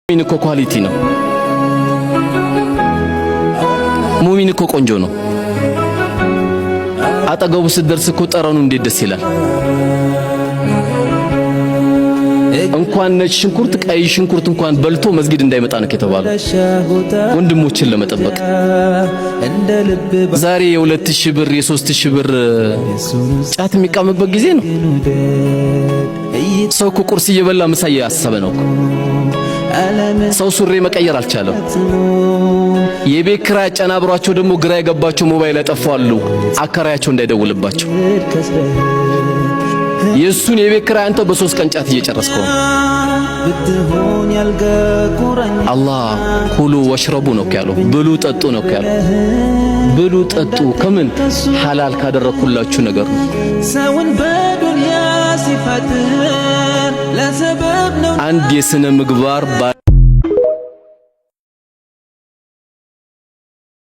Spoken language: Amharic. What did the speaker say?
ሙሚን እኮ quality ነው። ሙሚን እኮ ቆንጆ ነው። አጠገቡ ስትደርስ እኮ ጠረኑ እንዴት ደስ ይላል። እንኳን ነጭ ሽንኩርት ቀይ ሽንኩርት እንኳን በልቶ መስጊድ እንዳይመጣ ነው የተባለው፣ ወንድሞችን ለመጠበቅ። ዛሬ የ2000 ብር የ3000 ብር ጫት የሚቃምበት ጊዜ ነው። ሰው እኮ ቁርስ እየበላ ምሳ እያሰበ ነው። ሰው ሱሪ መቀየር አልቻለም። የቤት ኪራይ አጨናብሯቸው ደግሞ ግራ የገባቸው ሞባይል ያጠፋሉ፣ አከራያቸው እንዳይደውልባቸው። የእሱን የቤት ኪራይ አንተ በ3 ቀን ጫት እየጨረስከው ነው። አላህ كلوا واشربوا ነው ያለው፣ ብሉ ጠጡ ነው ያለው። ብሉ ጠጡ ከምን ሐላል ካደረኩላችሁ ነገር ነው። አንድ የስነ ምግባር